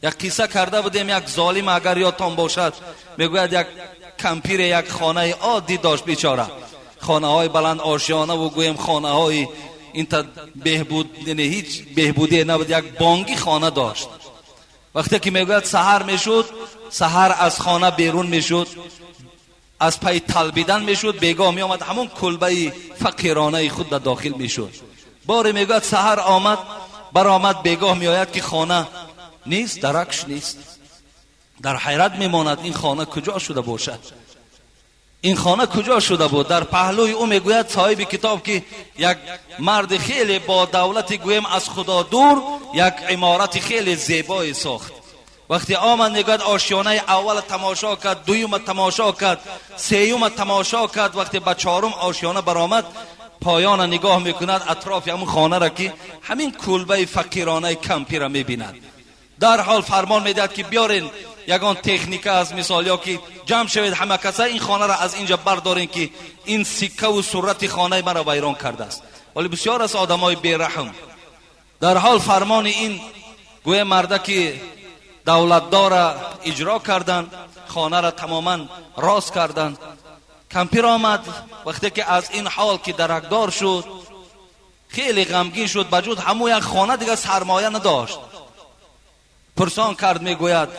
Як қисса карда будем, як золим, агар ёдтон бошад, мегӯяд, як кампире як хонаи оддӣ дошт, бечора. Хонаҳои баланд ошёнаву гӯем хонаҳои инта беҳбуд, яъне ҳеҷ беҳбудие набуд, як бонги хона дошт. Вақте ки мегӯяд, саҳар мешуд, саҳар аз хона берун мешуд, аз пайи талбидан мешуд, бегоҳ меомад, ҳамон кулбаи фақиронаи худ да дохил мешуд. Боре, мегӯяд, саҳар омад, баромад, бегоҳ меояд, ки хона нест, даракш нест. Дар ҳайрат мемонад, ин хона куҷо шуда бошад, ин хона куҷо шуда буд? Дар паҳлӯи ӯ, мегӯяд соҳиби китоб, ки як марди хеле бо давлати, гӯем, аз Худо дур, як иморати хеле зебое сохт. Вақте омад, мегӯяд, ошёнаи аввала тамошо кард, дуюма тамошо кард, сеюма тамошо кард. Вақте ба чорум ошёна баромад, поёна нигоҳ мекунад, атрофи ҳамун хонара, ки ҳамин кулбаи фақиронаи кампира мебинад. Дарҳол фармон медиҳад, ки биёрен ягон техника аз мисол ё ки ҷамъ шавед ҳама каса, ин хонаро аз инҷа бардорен, ки ин сиккаву сурати хонаи маро вайрон кардааст. Вале бисёр аст одамои бераҳм. Дарҳол фармони ин, гӯя, мардаки давлатдора иҷро карданд, хонаро тамоман рост карданд. Кампир омад, вақте ки аз ин ҳол ки даракдор шуд, хеле ғамгин шуд. Ба ҷуз ҳамун як хона дигар сармоя надошт. Пурсон кард, мегӯяд.